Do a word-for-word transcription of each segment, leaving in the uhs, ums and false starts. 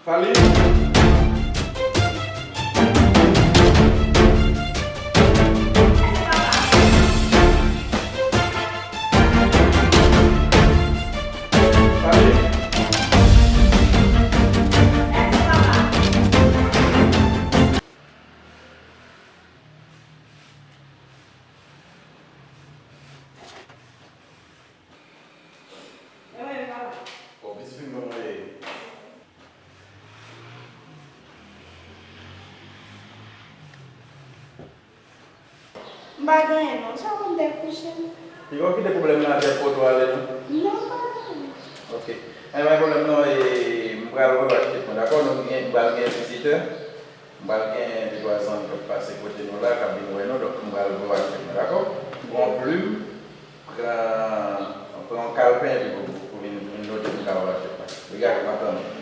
Sali. Sali. Bon, pitit fi m, kòman w ye? M pa gen anyen non, sèlman m te kouche. Piga w kite pwoblèm nan atè pou w ale non. Non, m pa gen anyen. Ok. Anyen, pa gen pwoblèm non, e, m pral rewache tèt mwen, dakò? Nou gen, m pral gen vizitè. M pral gen de twa zanmi k ap pase kote nou la, k ap vin wè nou, donk m pral rewache tèt mwen, dakò? Pran yon plim, pran, pran yon kalpen epi pou, pou vin, vin note pou m ka rewache tèt mwen. Regade, m ap tann ou.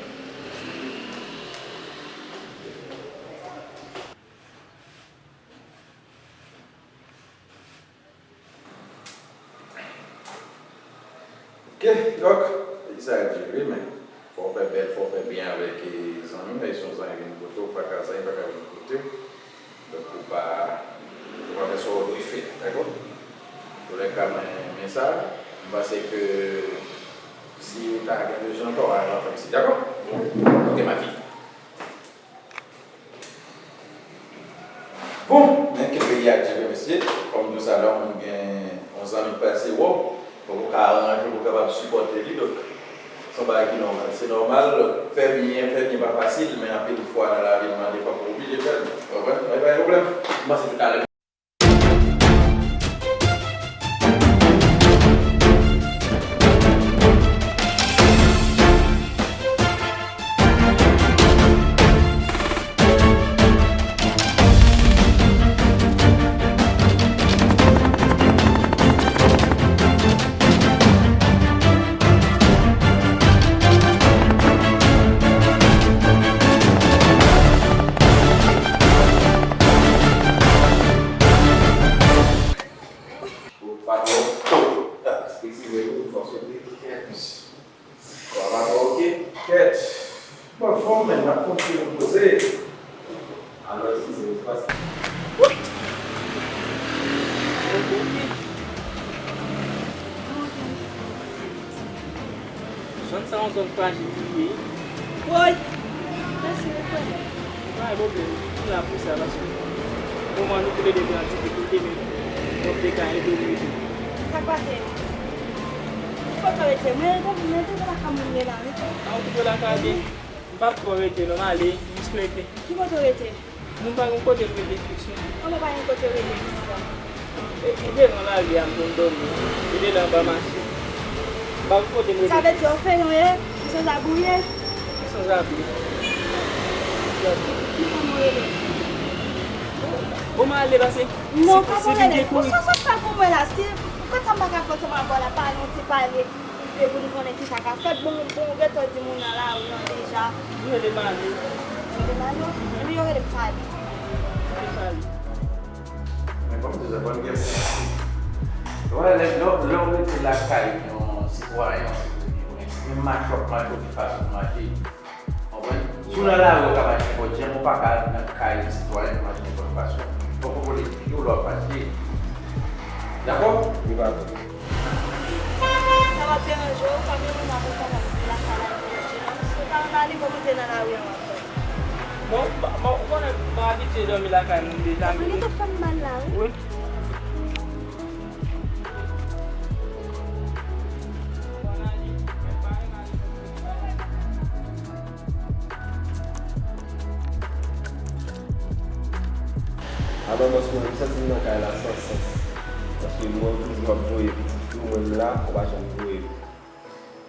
Ok, donk, peyi sa a di wi, men fò w fè bèl, fò w fè byen avèk, eh, zanmi w, e si yon zanmi vin kote w, pa ka zanmi pa ka vin kote w. Donk, ou pa, ou pa fè sa w dwe fè, dakò? Antoulèka, mwen renmen sa. M panse ke si ou ta gen bezwen ankò, w a fè m siy, dakò? Ok, ma fille. Bon, men ke peyi a di vre, mesye. Kòm di w sa, lè yon moun gen yon zanmi k pral se wòb, fòk ou ka aranje pou w kapab sipòte li, donk, se yon bagay ki nòmal. Se nòmal, fè byen, fè byen pa fasil, men anpil fwa nan lavi, nou mande fòk ou oblije fè l. Ou konprann? Men pa gen pwoblèm. M panse tout alè. Patwon, eskize m, fòk soti. Kèt. Patwon, ok? Kèt. Bon, fò m menm, m ap kontinye poze. Alò, eskize m, se paske. Zòn sa yon zòn frajil li ye. Woy! Mèsi, rekonèt. Pa gen pwoblèm, nou la pou sa, paske moman nou tou lè de gen an difikilte, men bon, te ka ede nou tou. Sa k pase? Ki kote w rete? Mwen rete, mwen rete lakay mwen la, wi. A, ou rete lakay, byen. M p ap twò rete, non, m ale, jis rete. Ki kote w rete? Nou pa gen kote nou rete fiks, non. Kòman pa gen kote w rete fiks la? E, e devan lari a m konn dòmi. E de la anba mache. M pa gen kote m rete fiks. Sa vle di òfelen w ye? Ou sanzabri w ye? Ou sanzabri. Ki fanm ou rele? Bon, m ale, pase. Non, si, kòman si w rele? Ou sòt sòt fè pou mwen la? Si, kot sa m pa ka fè ansanm avè w la, pale yon ti pale. Epi pou nou konnen kisa k ap fèt, bon, bon, ou gentan di moun nan lari an deja. Yo rele Mano. Yo rele Mano? Epi yo rele m Fali. Epi Fali. Men kòm di sa, bon gen. Wè, lè, lè, lè w rete lakay yon sitwayen, yon sitwayen, menm machòk, machòk ki fason pou mache. Konprann? Si w nan lari, w ka mache nenpòt jan, men w pa ka nan kay yon sitwayen pou mache nenpòt fason. Fòk ou konnen ki jan w ap mache. Dakò? Wi, patwon. Sa w ap deranje w, w ap deranje avèk papa m lakay la, deranje non. Si w ta anba li, kòman w te nan lari an w ap fè? Bon, m pa, m pa, ou konnen, m abitye dòmi lakay moun deja, men. Li te fè m mal la, wi. Wi. Alò, bòs mwen, m santi m nan kay la san sans. Paske mwen toujou ap voye pitit fi w, mwen m la, ou pa janm voye m.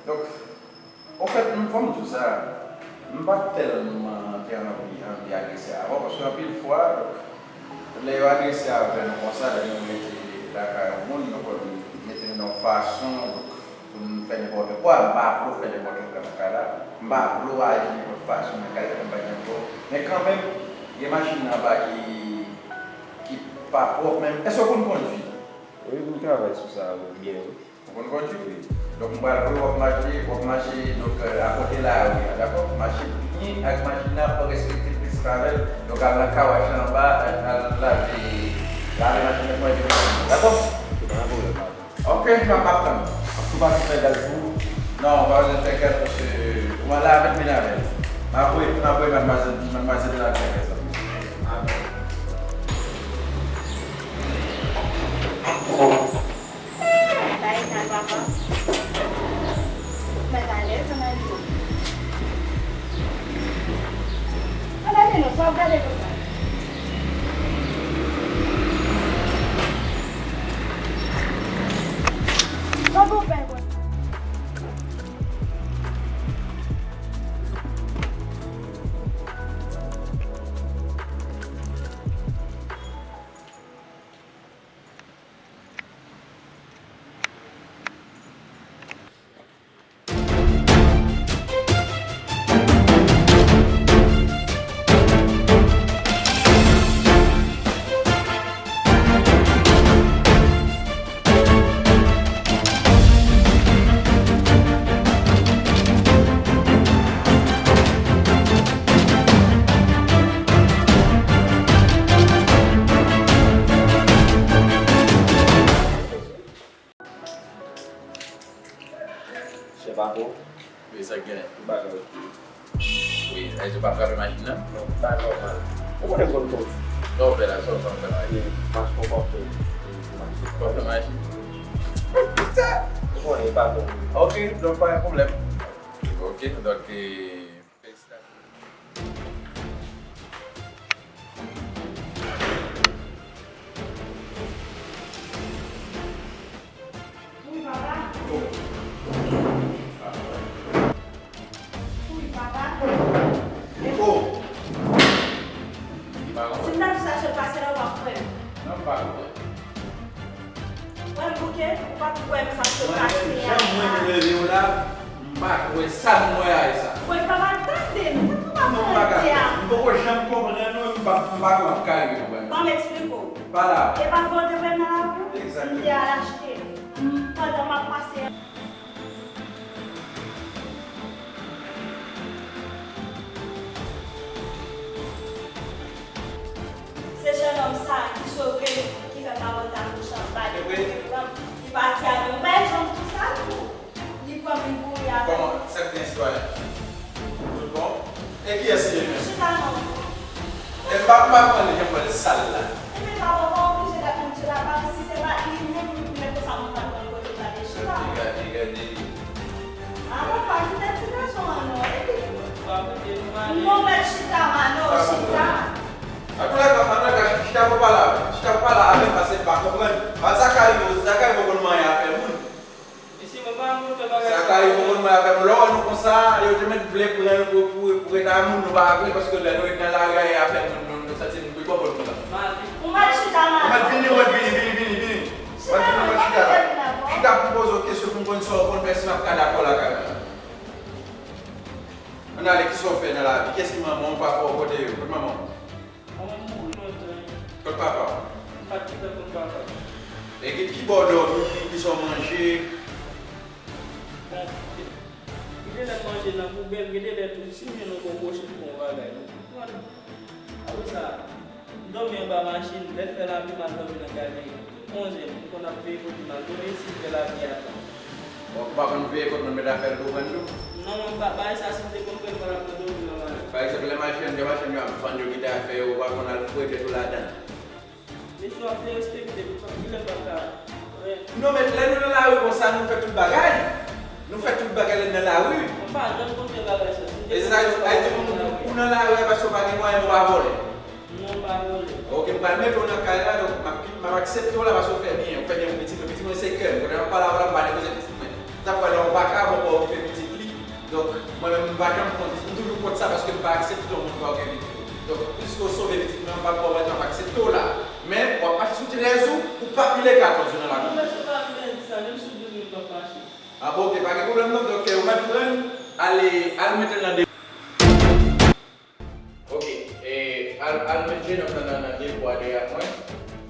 Donk, anfèt, m, fò m di w sa, m pa t tèlman te anvi, anvi agrese avan, paske anpil fwa, donk, lè yo agrese avè nou konsa, lè nou rete lakay yon moun, nou konn mete nou nan yon fason, donk, pou n fè nenpòt kwa, m pa vle w fè nenpòt kwa nan kay la, m pa vle w aji nenpòt fason nan kay la, m pa gen dwa. Men kanmenm, gen machin anba ki, ki pa pwòp menm. Èske w konn kondui? Wi, m travay sou sa, wi, byen, wi. Ou konn kondui, wi. Donk, m pral voye w ap mache, w ap mache, donk, euh, akote lari a, dakò? Mache byen ak machin nan, pa respekte pis travèl. Donk, al nan kawash la anba, al, al lave, lave machin nan, manje machin nan, dakò? Se pa yon pwoblèm, pa. Ok, m ap, m ap tann. Ap tou pase fè gaz pou ou? Non, pa bezwen fè gaz, paske ou al lave l, vin avè l. M ap voye, m ap voye madmwazèl, madmwazèl la fè gaz la. Ah, bon. Mèt alèz, ann ale. Ann ale non, sa w ap gade konsa. Sa w ap fè konsa. Chèf Apo. Wi, sa k genyen? Ki bagay? Wi, èske w pa frape machin nan? Non, sa nòmal. Ou konnen konn kòz. Sa w fè la, sa w fè la? Wi, mache pou kòfè. Kòfè machin. Ou konnen, e pa bon. Ok, donk pa gen pwoblèm. Ok, donk, eh, felisitasyon. Wi, papa. Wi, papa. Oh! Si m ta di sa, se pase la, w ap kwè m. Non, m pa kwè. Wè m bouke, ou p ap kwè m sa se pase a. Mwen menm, jan mwen leve w la, m pa kwè sa m wè a, e sa. Wè, papa, tande m, sa papa pale a. M poko janm konprann ou, m pa, m pa kwè m ka rive konprann ou. Ban m eksplike w. Pale. E pa vòlè m nan lari? Egzakteman. M te al achte. M, pandan m ap pase. Se jennonm sa ki sove m, ki fè m pa wè ta kouche anba depi li pran m, li pati avè m. Ou pa wè jan m tou sal tou? Li pran m, li kouri avè m. Kòman? Sa k gen, sitwayen? Tout bon? E kiyès li ye menm? Chita non. E m pa, m pa konprann li jan m wè l sal la. Ebyen, papa, w pa oblije dat moun chita, papa, si se pa li menm, menm konsa moun pa t konn kote l ale chita. Gade, gade, gade. A, papa, kite ti gason an non, epi. Non, mèt chita, Mano, chita. Antoulèka, Mano, chita pou pale avè m. Chita pou pale avè m, paske m pa konprann. Sa ka rive, sa ka rive w konn manyen afè moun. Sa ka rive w konn manyen afè moun. Lè w wè nou konsa, yo te mèt vle pran nou pou, pou, pou ret a moun, nou pa vle, paske lè nou ret nan lari a, e afè moun, nou, nou santi nou pi bon moun konsa. Ou mèt chita, Mano. Ou mèt vini, ou mèt vini, vini, vini, vini. Ou mèt vini, ou mèt chita la. Chita pou m poze w kesyon pou m konn sa w konn fè si m ap ka dakò lakay ou la. Ann ale, kisa w fè nan lavi? Kiyès ki manman w, papa w, kote yo? Kot manman w? Manman m mouri lontan, wi. Kot papa w? M pa t gentan konn papa m. E ki, ki bò w dòmi, kisa w manje? Bon, gen de lè m manje nan poubèl, gen de lè tou, si m jwenn yon kokoch, m pran yon bagay, m pran. Apre sa, m dòmi anba machin, lè l fè lapli, m al dòmi nan galri. Tout onz è, m konn ap veye kote m al dòmi, si m fè lapli a tan. Bon, ou pa konn veye kot moun met afè l pou pran tou? Non, mwen pa, bagay sa, si m te konn fè l, m pa t ap nan dòmi nan machin. Pa egzanp, lè machann, gen machann yo ap vann yo kite afè yo, ou pa konn al foure tèt ou ladan l? Mesye w ap derespekte m, kilè m pa ka, eh. Non, men lè nou nan lari konsa, nou fè tout bagay. Nou fè tout bagay lè n nan lari. M pa janm konn fè bagay sa. E se sa, sa di, ou nan lari a paske w pa gen mwayen, ou pa vòlè. Non, m pa vòlè. Ok, m pral mete w nan kay la, donk m ap, m ap aksepte w la paske w fè byen, w fè byen pou pitit mwen. Pitit mwen se kè m. Kote m ap pale avè w la, m pa neglije pitit mwen. Sa fè lè w pa ka, bon, pa okipe pitit li. Donk, mwen menm, m pa janm kont, m toujou kont sa paske m pa aksepte yon moun pa okipe pitit li. Donk, piske w sove pitit mwen, m pa pran w, m ap aksepte w la. Men, w ap mache sou trèz ou, ou p ap pile katòz ou nan lakou. Non, mesye pa vin di sa, menm sou douz mil m ap mache. A bon, ok, pa gen pwoblèm non. Donk, ou mèt pran l, ale, al mete l nan de. Ok, e, al, al met jennonm nan nan, nan depo a dèyè mwen.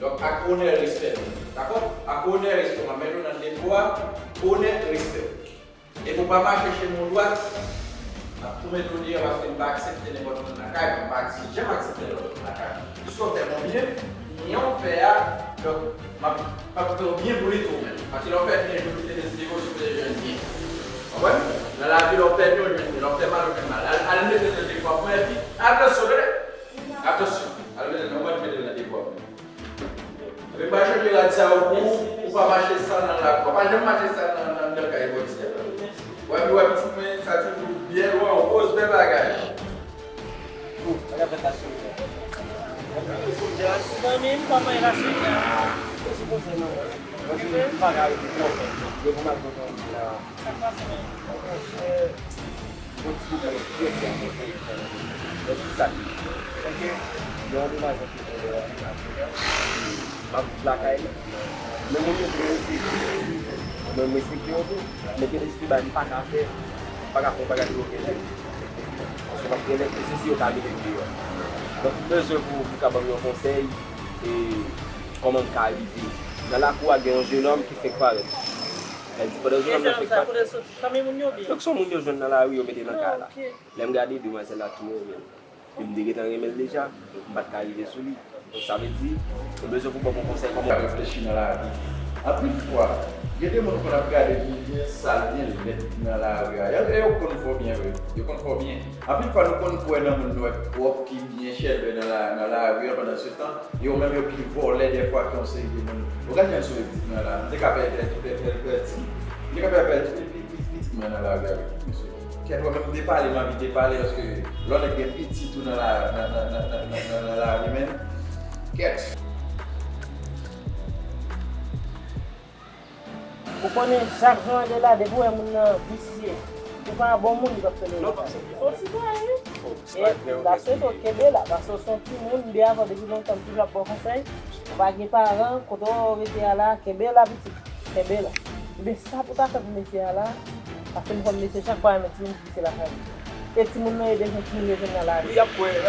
Donk, ak onè, respè nou. Dakò? Ak onè, respè, m ap mete w nan depo a. Onè, respè. Epi w pa mache chèche yon dwat, m ap tou mete w deyò paske m pa aksepte nenpòt moun lakay mwen, m pa aksepte, janm aksepte nenpòt moun lakay mwen. Piske w fè m yon byen, byen w fè a, donk, m ap, m ap fè w byen pou li tou menm. Paske lè w fè byen jodi, demen si Dye vle w sipozè jwenn byen. Konprann? Nan lavi, lè w fè byen, w jwenn byen. Lè w fè mal, w jwenn mal. Al, al mete l nan defwa pou mwen, epi, atansyon, tande! Atansyon. Al mete l nan, mwen mete l nan defwa pou mwen. Epi pa chanje rad sa yo pou ou, ou pa mache san nan lakou. Pa janm mache san nan, nan, nan kay Bondye a. Wè, wè, pitit mwen, sa toujou byen lwen, ou koz bèl bagay. Ou, pa ka fè sa sou mwen. Zanmi m, kòman e la, cheri a? Ou sipoze non. Mwen, se pa ka rete twò fè. Depi m al kontan la. Sa k pase menm? Monchè, yon ti bagay trè, trè enpòtan. Donk, ki sa ki fè ke gen yon demwazèl ki tonbe nan aplikasyon an, m ap viv lakay li. Men moun yo di m respekte. Mwen, m respekte yo tou. Men gen de ti bagay m pa ka fè. M pa ka fè yon bagay pou yo gen lè. Paske m ap gen lè, se si yo ka mete m deyò. Donk, m bezwen pou, pou w ka ban m yon konsèy, e kòman m ka rive. Nan lakou a, gen yon jenòm ki fenk parèt. Lè l di pandan jounen m nan fèk pa. Fanmi moun yo byen? Donk, se yon moun yo jwenn nan lari, yo mete nan kay la. Ah, ok. Lè m gade, demwazèl la tounen renmen m. Epi m te gentan renmen l deja, m pa t ka rive sou li. Donk, sa vle di, ou bezwen pou ban m yon konsèy kòman. Reflechi nan lavi. Anpil fwa, gen de moun ou konn ap gade ki byen sal, byen lèd nan lari a. E yo konn fè w byen vre. Yo konn fè w byen. Anpil fwa, nou konn kwè nan moun nou wè k pwòp, ki byen chèlbè nan la, nan lari a, pandan se tan, yo menm yo pi vòlè dèfwa ke yon seri de moun. Ou gade jan sou pitit mwen la, m te ka pè-, pèdi, pè-, pè-, pèdi, m te ka pè-, pèdi pi-, pi-, pi-, pitit mwen nan lari a, wi, mesye. Kèt, mwen menm m te pale, m anvi te pale, paske lè w nèk gen pitit ou nan la, nan, nan lari, men, kèt. Ou konnen chak jan de la, depi w wè moun nan visye, ou pa bon moun, li p ap fè l. Non, pa sa. Se yon sitwayen, wi. E m ta swete w kenbe la, paske w se yon timoun, m byen avè w depi lontan, m toujou ap ba w konsèy. Ou pa gen paran, kote w rete a la, kenbe la, pitit. Kenbe la. Ebyen, sa pou w ta fè pou mesye a la, paske m konn mesye chak fwa renmen timoun ki visye lakay li. E timoun nan ede jwenn timoun yo jwenn nan lari.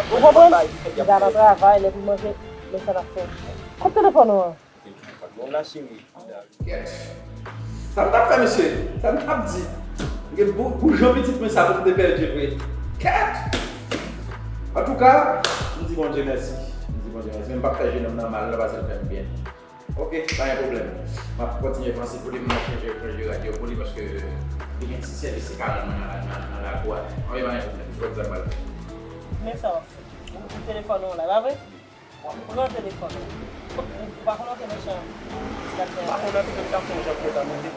Ou konprann? M ta nan travay, lè pou manje, men sa n ap fè. Kot telefòn ou an? Bon, la cheri. Kèt. Sa m t ap fè, mesye? Sa m t ap di? Gen pou, pou jan pitit mwen sa pou m te pèdi l vre. Kèt! Antouka, m di Bondye mèsi. M di Bondye mèsi. Men m p ap fè jenòm nan mal, non, paske l fè m byen. Oke, pa gen pwoblèm. M ap kontinye panse pou li, m ap chanje, chanje radyo pou li, paske li gen ti sèvis li ka rann mwen nan, nan, nan lakou a. Oke, pa gen pwoblèm. Fòk sa m al fè. Men sa w ap fè. Ou, ou telefòn ou la, pa vre? Pran telefòn ou. Ou pa konn antre nan chanm ti gason an? M pa konn antre, men m ka fè yon jan pou yo ta monte.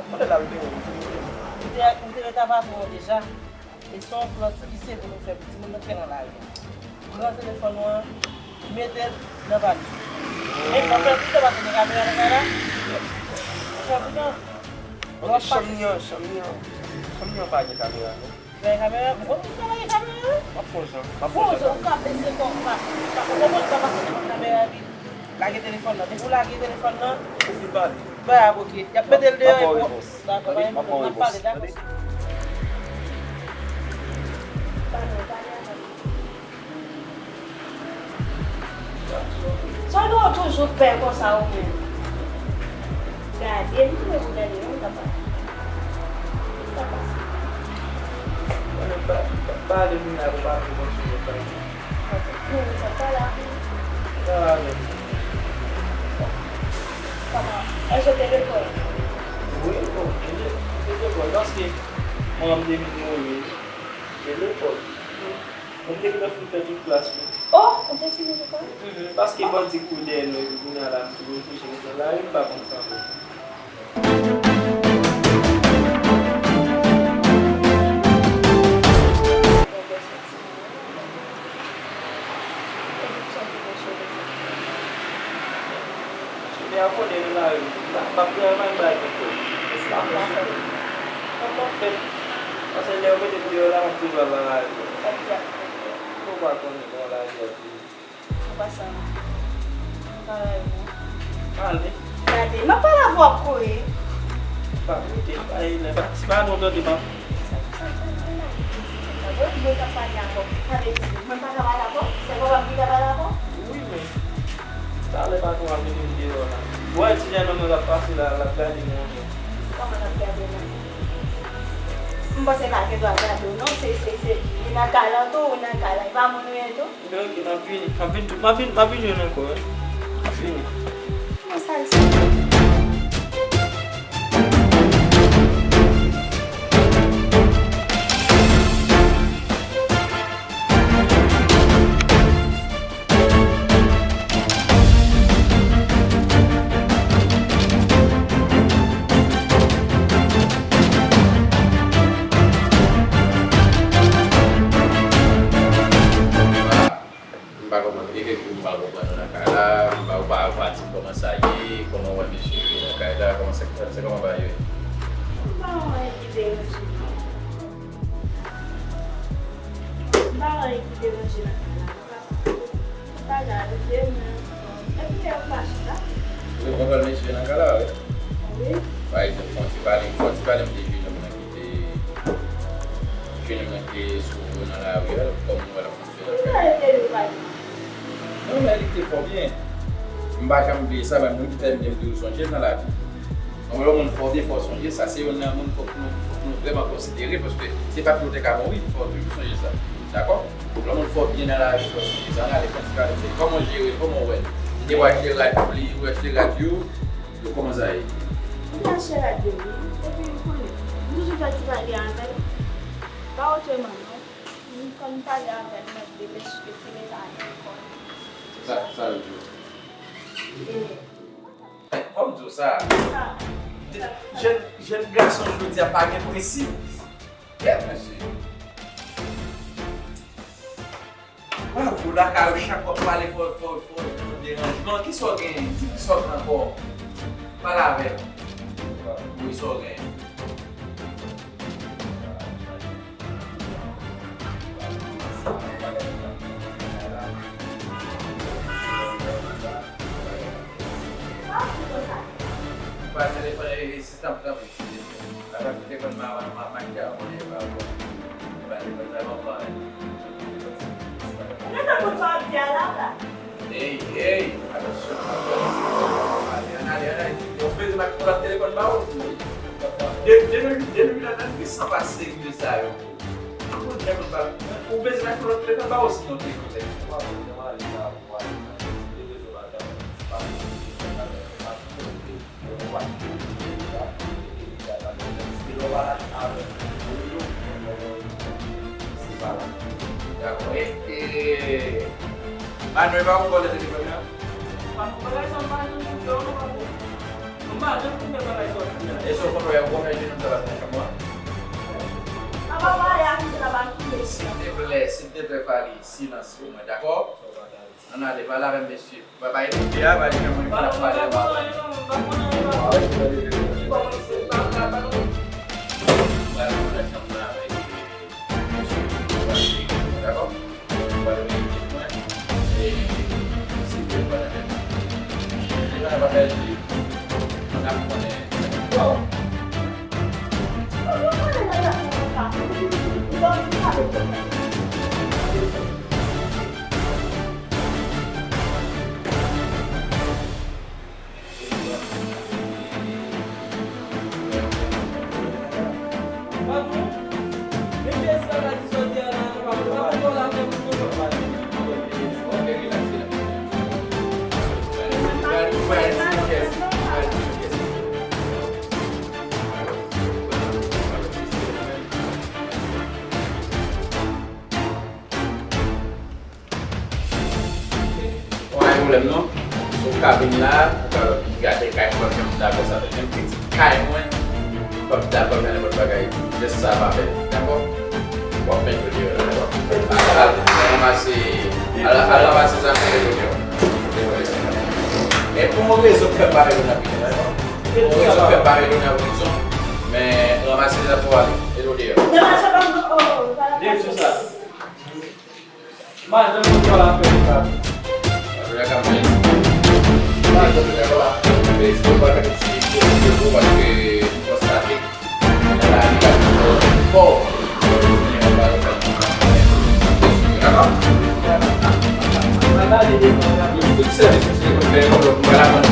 Mande l al deyò, li te monte. Ou te, ou te ret a patwon an deja. E se yon plan ti visye pou nou fè pou timoun nan ki nan lari a. Pran telefòn ou an, mete l nan valiz. Men fò w fè pito paske gen kamera nan kay la. Fò w fè pito. Ok, chanm li an, chanm li an, chanm li an pa gen kamera, non? Bay kamera, ou konn ki sa lage kamera? M ap fè yon jan. M ap fè yon jan. Ou ka bese kò w, ou ka, ou ka, ou konprann, ou ka pase devan kamera epi lage telefòn nan. Depi w lage telefòn nan, ou fin pale. Bay avoke. Y ap mete l deyò epi w ap ba yon repons. Dakò, bay yon repons. N ap pale, dakò. Pale, pale avè m. Sa w toujou pè konsa ou menm? Gade m, mwen pou gade yon kapa. Kapa sa. Mwen pa, pa pale m la pou pa pran sou mwen pale. Mwen pa pale avè m. Pale avè m. Kapa, èske w te lekòl? Wi, bon, m te, m te lekòl paske manman m te vin mouri. M te lekòl. Mwen te gentan fin fè tout klas mwen. Oh, ou te fini lekòl? Mhm, paske bandi kouri dèyè nou epi kounye a la m tou vin kouche konsa lari m pa konn sa vre. Cheve a kole nan lari m. M ap travay m bay kòb. Kòman w fè? Paske lè yo mete m deyò la, m ap toujou al nan lari. Sa k di ap fè? Ou pa konnen kòman lari ap ye. Ou pa sa. Ou pa lari non. Ale. Gade, m ap pale avè w ap kouri. Pa koute, pa e lè, pa, si pa nou tande m ap. Sa, sa, sa, sa, sa, sa, mwen, mwen ka pale avè w. Sa vle di, mwen pa ka pale avè w? Se pa w ki ka pale avè w? Wi, men. Talè patwon ap mete m deyò la. Ou wè ti jennonm nan k ap pase la, l ap gade mwen. Kòman? M panse pa gen dwa gade w non, se, se, se, li nan kay lan tou, ou nan kay lan, e pa moun ou ye tou? Ok, ok, m ap vini, m ap vini tou, m ap vini, m ap vini jwenn ankò, wi. M ap vini. Kòman sa ye sa? M pa konprann. Gen kèk jou m pa konprann nan kay la, m pa, ou pa, ou pa di m kòman sa ye, kòman w wè mesye yo ye nan kay la, kòman sa, sa, kòman bagay yo ye? M pa wè anyen ki deranje non. M pa wè anyen ki deranje nan kay la. Tout bagay ale byen, men epi lè yo pa chita. Ou konprann mesye nan kay la, wi. Wi. Pa egzanp, fè yon ti pale, fè yon ti pale m de jennonm nan ki te, jennonm nan ki te sou nan lari a, kòm nou wè l ap fonksyone. Ki kalite li, pa egzanp? Non, men li te fò byen. M pa janm bliye sa, men moun ki fè m di w sonje l nan lavi. Donk, lè yon moun fò byen, fò sonje sa. Se youn nan moun fòk nou, fòk nou vrèman konsidere, paske se pa tou te ka mouri, fò toujou sonje sa. Dakò? Lè yon moun fò byen nan lavi, fò sonje sa. Ann ale, fè ti pale de kòman w jere l, kòman w wè l. Li te wè achte rad pou li, ou achte rad yo, yo kòman sa ye? Li achte rad yo, wi. Epi, ou konnen, m toujou fè ti pale avè l. Pa otreman, non. M konn pale avè l, mwen te respekte l e pa gen kò. Sa, sa l di w? E, Fò m di w sa. Jèn, jèn gason jodi a pa gen prensip. Kèt mesye. Bravo, lakay ou chak w ap pale fò, fò, fò, fò deranjman. Kisa w genyen? Di kisa w gen ankò. Pale avè m. Wi, sa w genyen. Pa telefòn, e, e, si tanpri, tanpri, si telefòn. Ala telefòn ma, ma, ma, ma, ki a, mwen, e, pa, bon. E pa telefòn sa, mwen, mwen. Ou gentan konn sa w ap di a la, la? Ey, ey, atansyon, atansyon. Ale, ann ale, ann ale. Ou bezwen m ak yon lòt telefòn ba ou? De, de nou, de nou vin andan, li san pa serye sa yo. Ou bezwen m ak yon lòt telefòn ba ou, sinon telefòn sa. Dakò, e, e, Manuel pa ou vòlè telefòn nan? Pa pou bagay sa, m pa janm koute yo, non, pa pou. M pa janm koute bagay sa w di a. E sa w konn wè, ou konn wè jennonm sa pa nan chanm ou a? Apa pale a koute la pa koute. Silteplè, silteplè, Fally, silans pou mwen, dakò? Ann ale, pale avè m, mesye. Ba, ba, epi a, ba, li menm, li konn ap pale anba. Ba, nou nan chanm nan avèk, dakò? Ba, nou rete mwen. E, si Dye vle, mwen, deja pa pèdi, n ap konnen. Pa gen pwoblèm non. Si w ka vin la, ou ka gade kay mwen, jan m dakò sa fè, menm pitit kay mwen, m p ap dakò nan nenpòt bagay. Jès sa pa fèt, dakò? W ap mete yo deyò la, dakò? Al, al ranmase, al, al ranmase zafè yo deyò. E pou yon rezon k fè m pa mete w nan prizon, dakò? Pou yon rezon k fè m pa mete w nan prizon, men ranmase zafè w ale, mete w deyò. Depi sou sa. Madanm mwen pa la fè sa. Madanm mwen pa la fè sa. Paske m konstate nan lari a fò. Tout sèvis misye konn fè yo, donk m pa la